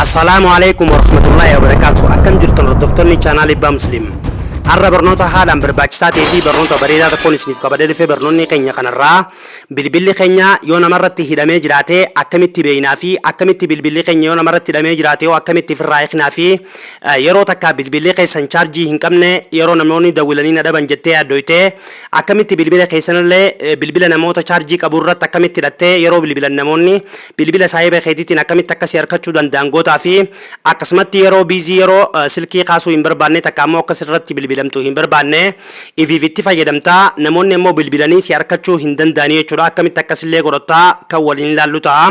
Assalaamu alaikum warahmatullaahi wabarakaatu. Akkam jirtan, hordoftoonni chaanaalii Abbaa Muslim? Har'a barnoota haalaan barbaachisaa ta'ee fi barnoota bareedaa tokkoon isiniif qabadee dhufe. Barnoonni keenya kanarraa bilbilli keenya yoo namarratti hidhamee jiraate akkamitti beeknaa fi akkamitti bilbilli keenya yoo namarratti hidhamee jiraate yoo akkamitti ofirraa hiiknaa fi yeroo takka bilbilli keessan chaarjii hin qabne, yeroo namoonni dawwilanii na dhaban jettee yaaddoyte, akkamitti bilbila keessanillee bilbila namoota chaarjii qabu irratti akkamitti hidhattee yeroo bilbilan namoonni bilbila saahiba keetiitiin akkamitti akkasii harkachuu danda'an gootaa fi akkasumatti yeroo busy, yeroo silkii kaasuu hin barbaanne, takka ammoo akkas irratti bilbilamtu hin barbaanne, ifiif itti fayyadamtaa, namoonni ammoo bilbilanii si harkachuu hin danda'anii jechuudha. Akkamitti akkasillee godhattaa kan waliin ilaallu ta'a.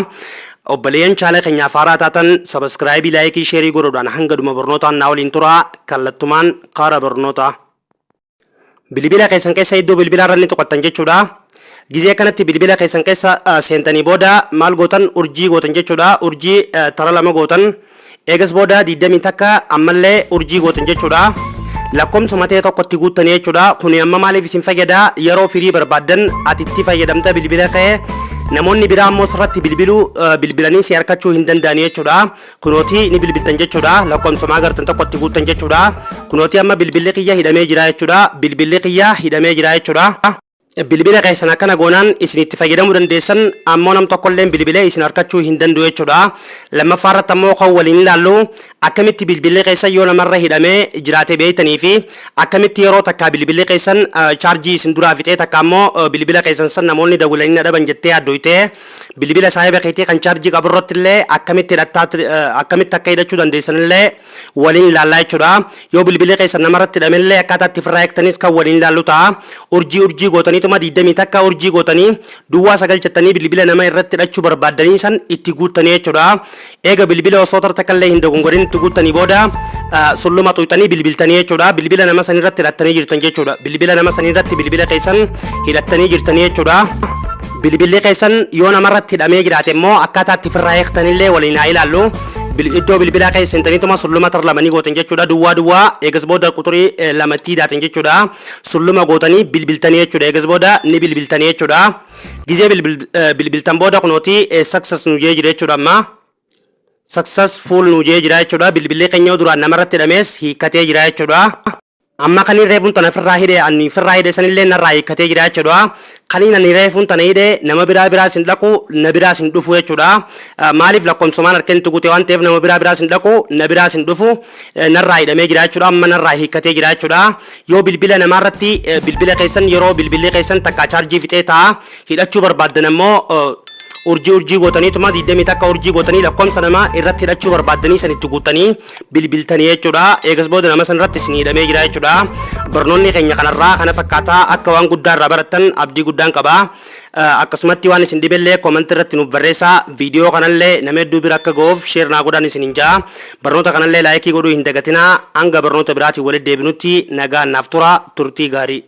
Obboleeyyan chaanala keenyaaf haaraa taatan subscribe, like, share godhuudhaan hanga dhuma barnootaan naa waliin tura. Kallattumaan karaa barnootaa. Bilbila keessan keessa iddoo bilbilaa irra ni tuqattan jechuudha. Gizee kanatti bilbila keessan keessa seentanii booda maal gootan? Urjii gootan jechuudha. Urjii tara lama gootan. Eegas booda 21 ammallee urjii gootan jechuudha. Lakkoomsuma ta'e tokkotti guuttanii jechuudha. Kuni amma maaliif isin fayyada? Yeroo firii barbaaddan ati itti fayyadamta bilbila kee. Namoonni biraa ammoo sirratti bilbiluu bilbilanii si harkachuu hin danda'anii jechuudha. Kunootii ni bilbiltan jechuudha. Lakkoomsuma agartan tokkotti guuttan jechuudha. Kunootii amma bilbilli kiyya hidhamee jira jechuudha. Bilbilli kiyya hidhamee jira jechuudha. Bilbila keessan akkana goonaan isin itti fayyadamuu dandeessan, ammoo nam tokkolleen bilbilee isin harkachuu hin danda'u jechuudha. Lammaffaa irratti ammoo kan waliin ilaallu akkamitti bilbilli keessan yoo namarra hidhamee jiraate beektanii fi akkamitti yeroo takkaa bilbilli keessan chaarjii isin duraa fixee, takka ammoo bilbila keessan san namoonni dawwilanii na dhaban jettee yaaddoytee, bilbila saahiba keetii kan chaarjii qabu irratti illee akkamitti hidhattaa, akkamitti akka hidhachuu dandeessan illee waliin ilaallaa jechuudha. Yoo bilbilli keessan namarratti hidhame illee akkaataa itti ofirraa eegtanis kan waliin ilaallu ta'a. Urjii urjii gootaniituma 21 urjii gootanii duwwaa sagal jettanii bilbila nama irratti hidhachuu barbaaddanii san itti guuttanii jechuudha. Eega bilbila osoo tarta kallee hin dogongorin itti guuttanii booda sulluma xuyxanii bilbiltanii jechuudha. Bilbila nama san irratti hidhattanii jirtan jechuudha. Bilbila nama san irratti bilbila keessan hidhattanii jirtanii jechuudha. Bilbilli keessan yoo namarratti hidhamee jiraate immoo akkaataa itti ofirraa eegtanillee waliin haa ilaallu. Iddoo bilbilaa keessa seentaniituma sulluma tar lamanii gootan jechuudha. Duwwaa duwwaa, eegas booda quxurii lamatti hidhaatan jechuudha. Sulluma gootanii bilbiltanii jechuudha. Eegas booda ni bilbiltanii jechuudha. Gizee bilbiltan booda kunooti success nu jee jira jechuudha amma. Successful nu jee jira jechuudha. Bilbilli keenya duraan namarratti hidhamees hiikkatee jira jechuudha. Amma kaniin reefuun tana ofirraa hidhe, ani ofirraa hidhe sanillee narraa hiikkatee jira jechuudha. Kaniin ani reefuun tana hidhe nama biraa biraas hin dhaqu, na biraas hin dhufu jechuudha. Maaliif? Lakkoomsumaan harkeen itti guute waan ta'eef nama biraa biraas hin dhaqu, na biraas hin dhufu, narraa hidhamee jira jechuudha. Amma narraa hiikkatee jira jechuudha. Yoo bilbila namaarratti bilbila keessan, yeroo bilbilli keessan takka chaarjii fixee ta'a hidhachuu barbaaddan ammoo urjii urjii gootaniituma 21 urjii gootanii lakkoomsa namaa irratti hidhachuu barbaaddanii san itti guuttanii bilbiltanii jechuudha. Eegas booda nama san irratti isin hidhamee jira jechuudha. Barnoonni keenya kanarraa kana fakkaataa. Akka waan guddaa irraa barattan abdii guddaan qaba. Akkasumatti waan isin dhibellee comment irratti nuuf barreessaa. Viidiyoo kanallee nama hedduu bira akka ga'uuf share naa godhaan isin hin ja'a. Barnoota kanallee like godhuu hin dagatinaa. Hanga barnoota biraatiin walitti deebinutti nagaan naaf tura. Turtii gaarii.